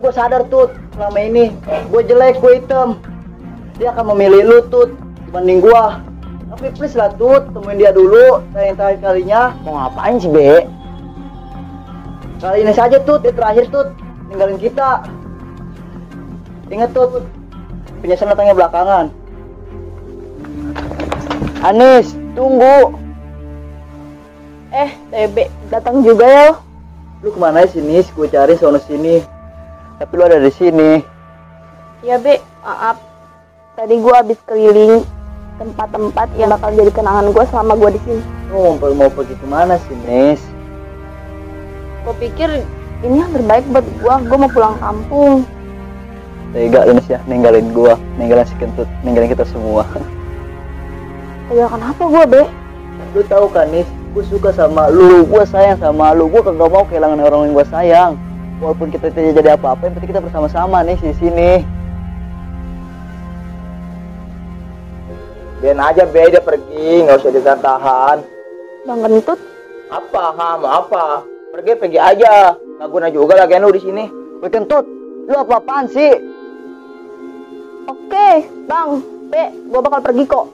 gue sadar Tut, selama ini gue jelek, gue hitam. Dia akan memilih lu Tut dibanding gue. Tapi please lah Tut, temuin dia dulu, yang terakhir kalinya. Mau ngapain sih, Be? Kali ini saja Tut, dia terakhir Tut, ninggalin kita. Ingat Tut, penyesalan datangnya belakangan. Anis, tunggu. Tebe, datang juga ya. Lu kemana sini? Gue cari sono sini. Tapi lu ada di sini. Ya, Be, maaf. Tadi gue habis keliling tempat-tempat yang bakal jadi kenangan gue selama gue di sini. Lu mau pergi kemana sih, Nis? Gue pikir ini yang terbaik buat gue. Gue mau pulang kampung. Tega lu Nis ya, ninggalin gua, ninggalin si Kentut, ninggalin kita semua. Ya kenapa gue, Be? Lu tahu kan Nis, gue suka sama lu, gue sayang sama lu, gue kagak mau kehilangan orang yang gue sayang. Walaupun kita tidak jadi apa-apa, yang penting kita bersama-sama nih di sini. Biarin aja, Be, dia pergi, nggak usah ditahan. Bang Kentut, Apa, mau apa? Pergi aja. Nggak guna juga lagi lu di sini. Woi Kentut, lu apa-apaan sih? oke, Bang, Be, gue bakal pergi kok.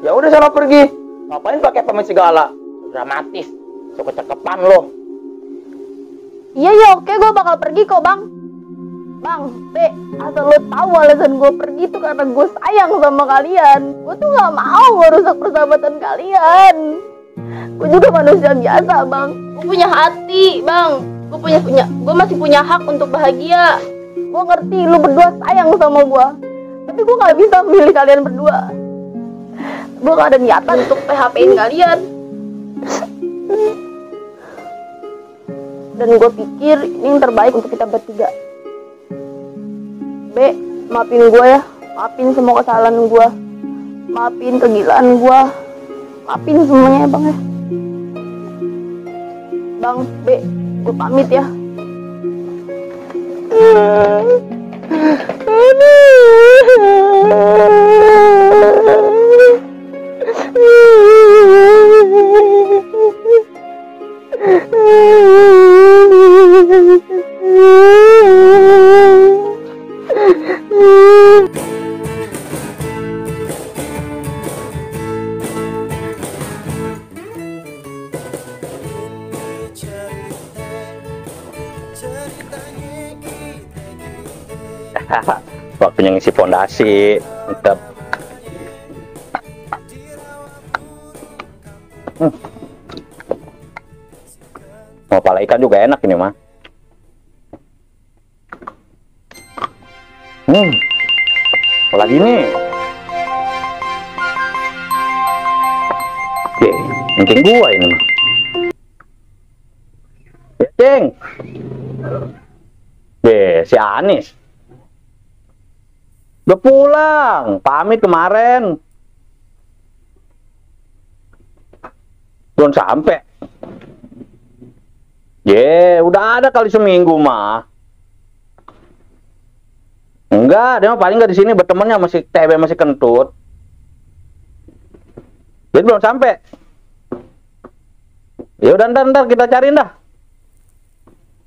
Ya udah sana pergi. Ngapain pakai pamit segala? Dramatis. So kecekepan lo. Iya, oke, gue bakal pergi kok, Bang. Bang, Be, asal lo tahu alasan gue pergi itu karena gue sayang sama kalian. Gue tuh gak mau ngerusak persahabatan kalian. Gue juga manusia biasa, Bang. Gue punya hati, Bang. Gue masih punya hak untuk bahagia. Gue ngerti lu berdua sayang sama gue, tapi gue gak bisa memilih kalian berdua. Gue gak ada niatan untuk PHP-in kalian. Dan gue pikir ini yang terbaik untuk kita bertiga. Be, maafin gue ya. Maafin semua kesalahan gue. Maafin kegilaan gue. Maafin semuanya ya, Bang ya. Bang, Be, gue pamit ya. Waktunya ngisi fondasi. Mantap. Mau pala ikan juga enak ini mah. Apalagi nih. Mungkin gua ini mah. Ceng. Si Anis. Udah pulang, pamit kemarin. Belum sampai. Udah ada kali seminggu mah. Enggak, dia mah paling nggak di sini bertemannya masih TB masih Kentut. Jadi belum sampai. Ya udah ntar kita cariin dah.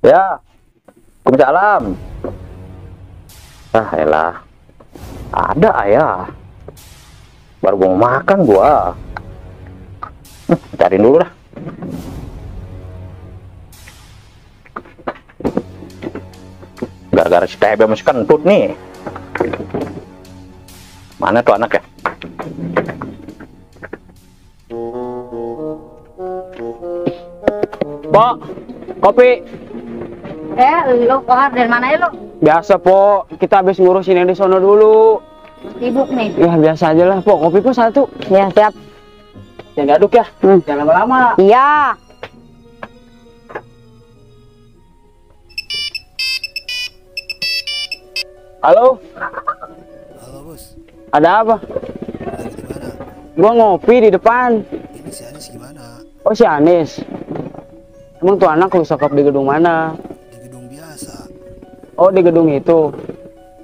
Ya. Waalaikumsalam. Elah. Ada ayah. Baru gua mau makan gua. Cariin dulu dah. Gara-gara si TB masih Kentut nih. Mana tuh anak ya? Pok, kopi. Lu Kohar dari mana ya lu? Biasa, Pok. Kita habis ngurusin yang di sono dulu. Sibuk nih. Ya, biasa aja lah, Pok. Kopi Pok satu. Ya, siap. Jangan aduk ya. Jangan lama-lama. Iya. Halo? Halo, Bos. Ada apa? Lagi di mana? Gua ngopi di depan. Ini si Anis gimana? Oh, si Anis. Emang tuh anak lu sekap di gedung mana? Di gedung biasa. Oh, di gedung itu.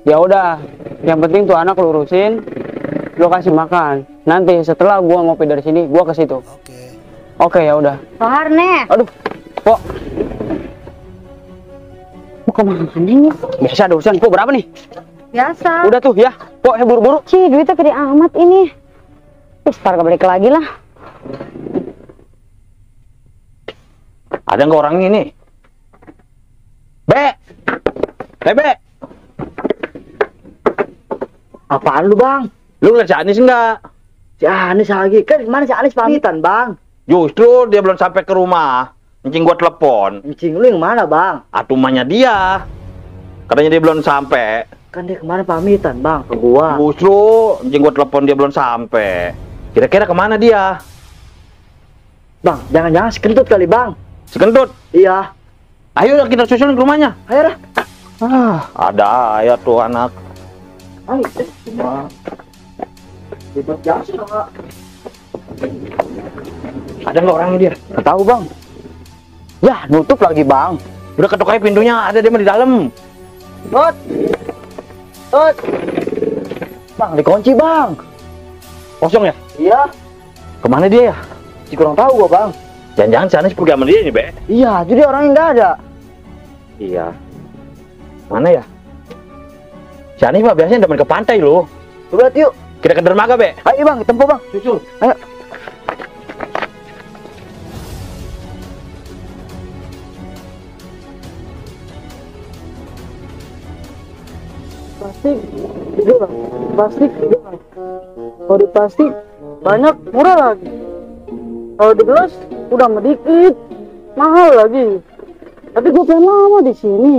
Ya udah, yang penting tuh anak lu urusin, lu kasih makan. Nanti setelah gua ngopi dari sini, gua ke situ. Oke. Oke, ya udah. Kohar nih. Aduh, Pok. Mau kemana nih? Biasa ada urusan, Po, berapa nih? Biasa. Udah tuh ya, Po, ya buru-buru. Duitnya gede amat ini. Ntar balik lagi lah. Ada nggak orang ini? Be! Be! Apaan lu bang? Lu ngeliat si Anis nggak? Si Anis lagi. Kan kemana si Anis pamitan bang? Justru dia belum sampai ke rumah. Encing gua telepon. Encing lu yang mana bang? Atumanya dia. Katanya dia belum sampai. Kan dia kemana pamitan bang ke gua. Justru encing gua telepon dia belum sampai. Kira-kira kemana dia? Bang, jangan-jangan si Kentut kali bang. Si Kentut. Iya. Ayo kita susulin ke rumahnya. Ayo dah. Ada ya tuh anak. Ayo. Ribet biasa. Ada nggak orangnya dia? Nggak tahu bang. Ya nutup lagi bang. Udah ketok aja pintunya. Ada dia mah di dalam. Tut. Tut. Bang dikunci bang. Kosong ya? Iya. Kemana dia ya? Si kurang tahu gua bang. Jangan-jangan si Anis pergi sama dia nih, Be. Iya, jadi orangnya nggak ada. Iya. Mana ya? Si Anis mah biasanya demen ke pantai loh. Udah yuk. Kita ke dermaga, Be. Ayo bang, tempo bang. Susul. Ayo. Plastik, tiga bang. Plastik, tiga bang. Kalau di plastik banyak, murah lagi. Kalau di gelas udah sedikit, mahal lagi. Tapi gue pengen lama di sini.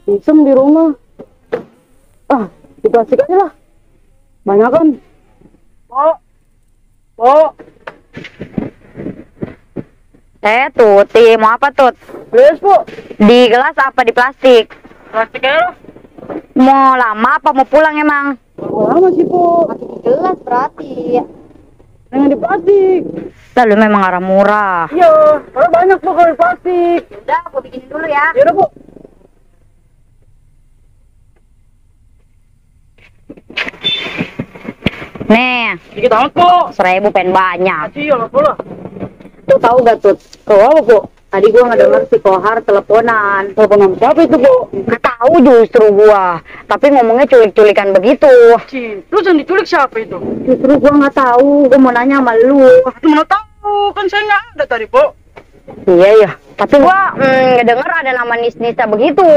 Iseng di rumah. Ah, di plastik aja lah. Banyak kan? Po. Tuti, mau apa Tut? Beres, Po. Di gelas apa di plastik? Plastik aja lah. Mau lama apa mau pulang emang? Lama sih, Po. Di gelas berarti. Jangan di plastik. Lalu memang arah murah. Iya, karena banyak tuh kalau di plastik. Udah, aku bikinin dulu ya. Ya udah, Po. Nih, Dikit amat, Po. 1.000 pen banyak. Iya, lah, Po lah. Tuh tahu gak Tut? Kalau apa, Po? Tadi gua nggak denger si Kohar teleponan. Teleponan siapa itu, Po? Nggak tahu justru gua. Tapi ngomongnya culik-culikan begitu. Lu yang diculik siapa itu? Justru gua nggak tahu. Gua mau nanya sama lu. Mana tahu, kan saya nggak ada tadi, Po. Iya ya. Tapi gua nggak denger ada nama Nisa begitu.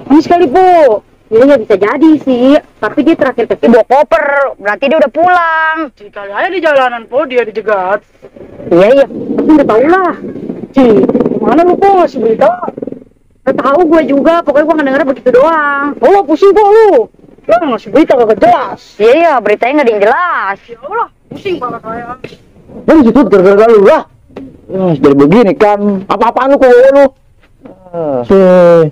Ini sekali, Po. Iya ya bisa jadi sih. Tapi dia terakhir kaki bawa koper. Berarti dia udah pulang. Kali aja di jalanan, Po, dia dijegat. Iya ya. Tapi nggak tahu lah. Mana lu, Po, ngasih berita? Nggak tahu gue juga. Pokoknya gua nggak denger begitu doang. Oh, pusing, Po, lu. Ya, ngasih berita kagak jelas. Iya ya. Beritanya nggak ada yang jelas. Ya Allah, pusing banget saya. Lu situ gara-gara lu lah. Jadi begini kan. Apa-apaan lu kok lu?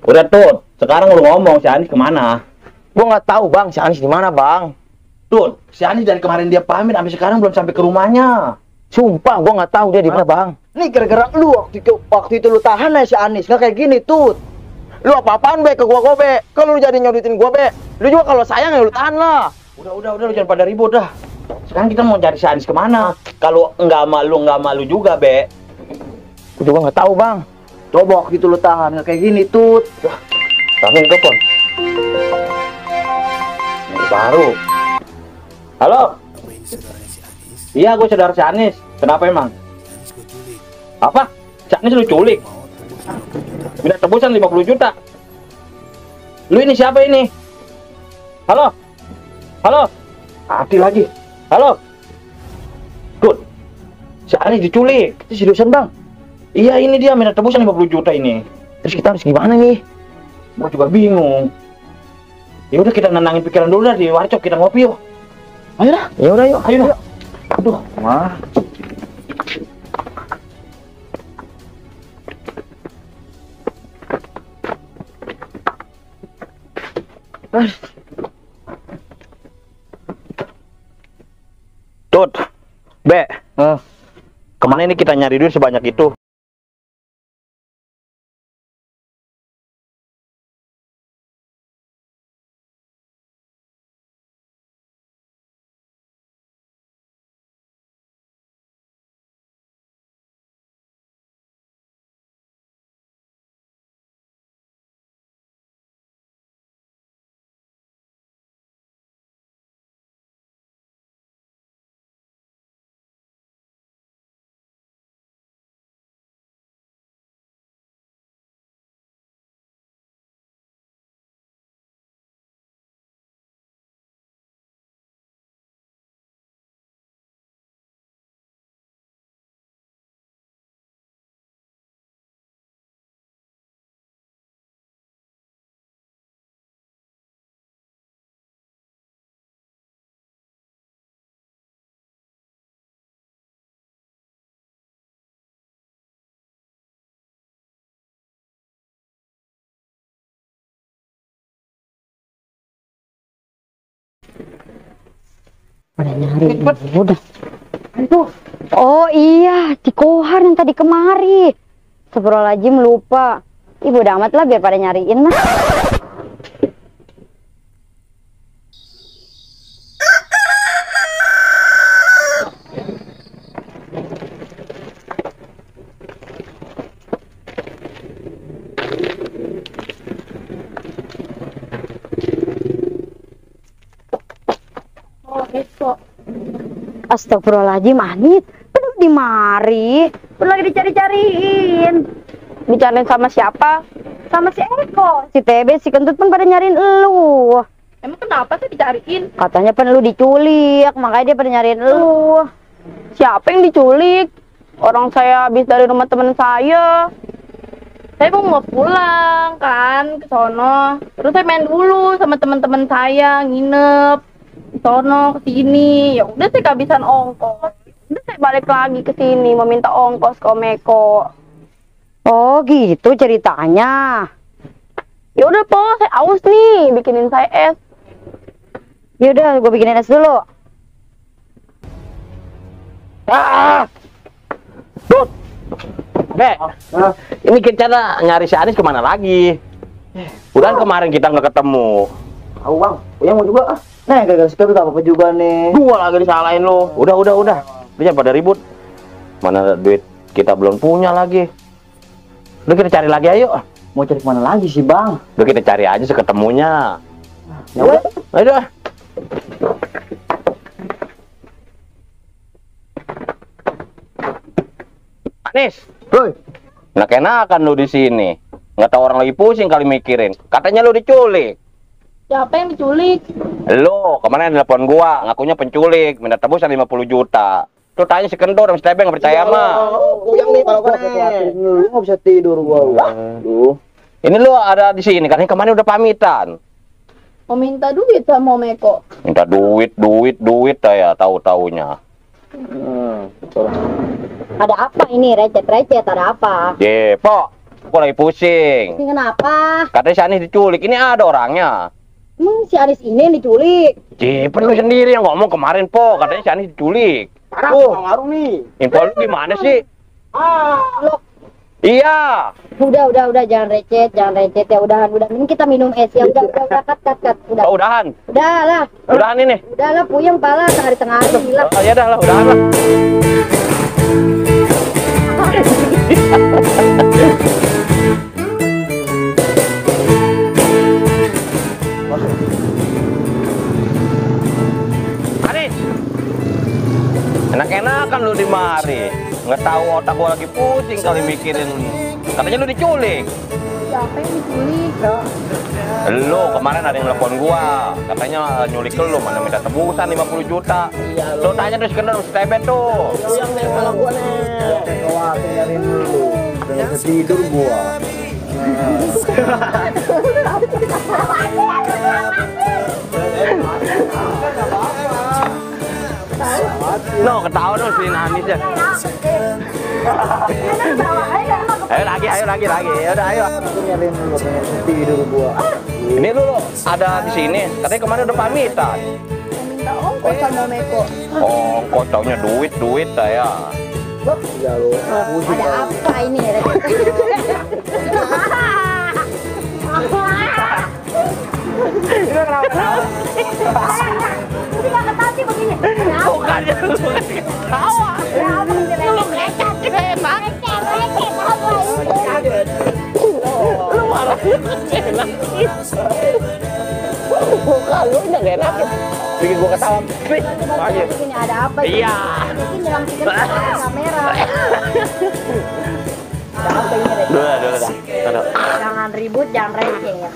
Udah tuh. Sekarang lu ngomong si Anis kemana? Gua nggak tahu bang, si Anis di mana bang? Tuh, si Anis dari kemarin dia pamit sampai sekarang belum sampai ke rumahnya. Sumpah, gua nggak tahu dia di mana bang. Nih gara-gara lu waktu itu lu tahan aja si Anis, nggak kayak gini tuh. Lu apa-apaan, Be, ke gua, Be? Kalau lu jadi nyudutin gua, Be. Lu juga kalau sayang ya lu tahan lah. Udah, lu jangan pada ribut dah. Sekarang kita mau cari si Anis kemana? Kalau nggak malu juga, Be. Gua juga nggak tahu, Bang. Coba waktu itu lu tahan, nggak kayak gini tuh. Telepon telepon. Ini baru. Halo? Apa ini saudaranya si Anis? Iya, gue saudara si Anis. Kenapa emang? Si Anis gue culik. Apa? Si Anis lu culik? Mau tebus 50 juta. Minta tebusan 50 juta. Lu ini siapa ini? Halo? Halo? Mati lagi. Halo? Good. Si Anis diculik. Itu seriusan bang? Iya, ini dia minta tebusan 50 juta ini. Terus kita harus gimana nih? Gue juga bingung. Ya udah kita nenangin pikiran dulu dah di warcop, kita ngopi yuk. Ayo dah. Ya udah, yuk. Ayo dah. Aduh, Wah. Tut. Be. Kemana ini kita nyari duit sebanyak itu? Pada nyari udah. Oh iya, si Kohar yang tadi kemari. Astagfirullahaladzim, lupa. Ibu udah amat lah, biar pada nyariin lah. Astagfirullahaladzim, Anit. Aduh, di mari. Lagi dicari-cariin. Bicarain sama siapa? Sama si Eko. Si Tebe, si Kentut pun pada nyariin elu. Emang kenapa sih dicariin? Katanya kan lu diculik, makanya dia pada nyariin elu. Siapa yang diculik? Orang saya habis dari rumah teman saya. Saya mau pulang kan ke sono. Terus saya main dulu sama teman-teman saya, nginep ke sono, ke sini. Ya udah saya kehabisan ongkos. Udah saya balik lagi ke sini mau minta ongkos ke Om Eko. Oh gitu ceritanya. Ya udah po, saya aus nih, bikinin saya es. Yaudah, gue bikinin es dulu. Dut, Be, ini kita nyari si Anis kemana lagi? Udah kemarin kita nggak ketemu. Tahu bang, yang mau juga ah. Nah, gak suka apa juga nih. Gua lagi disalahin lo. Udah. Dia pada ribut. Mana duit kita belum punya lagi. Udah kita cari lagi ayo. Mau cari kemana lagi sih bang? Udah kita cari aja seketemunya. Ya udah. Ayo. Anis, Woi, enak-enakan lu di sini. Nggak tahu orang lagi pusing kali mikirin. Katanya lu diculik. Siapa yang diculik? Lu kemarin nelpon gua, ngakunya penculik, minta tebusan 50 juta. Tuh tanya si Kendor, si Tebe nggak percaya mah. yang nih kalau lu nggak bisa tidur gua. Aduh. Ini lu ada di sini, katanya kemarin udah pamitan. Mau minta duit sama Om Eko. Minta duit ya tahu-taunya. Ada apa ini? Recet-recet, ada apa? Po, gua lagi pusing. Ini kenapa? Katanya si Anis diculik, ini ada orangnya. Si Anis ini yang diculik. Lu sendiri yang ngomong kemarin, Po, katanya si Anis diculik. Warung nih. Info lu gimana sih? Loh, Iya. udah, jangan recet ya, udahan. Ini kita minum es ya, udah, cut, udah. Oh, udahan. Udah lah. Udahan ini. Udah lah, puyeng pala tengah hari gila. Oh, ya dah lah, udahan lah. Anis, enak-enakan lu di mari. Nggak tahu otak gua lagi pusing kali mikirin. Katanya lu diculik. Siapa yang diculik? Lu kemarin ada yang telepon gua, katanya nyulik lu, mana minta tebusan 50 juta. Lu tanya terus kenal si Tebe tuh. Yang nih kalau gua nih. Wah, nyariin dulu. Udah nggak bisa tidur gua. No, ketawa no si Anis ya. Ayo lagi. Ya udah ayo. Aku nyariin dulu, udah nggak bisa tidur gua. Ini lu ada di sini, katanya kemarin udah pamitan. Mau minta ongkos sama Om Eko. Oh, kok taunya duit saya. Ya lu. Ada apa ini? Bukannya lu ketawa. Lu ngecap enak. Lu marah enak. Bukan lu udah gak enak. Bikin gua ketawa. Aja. Ini ada apa? Iya. Ini nyelam chicken kamera. Udah. Jangan ribut, jangan receh ya.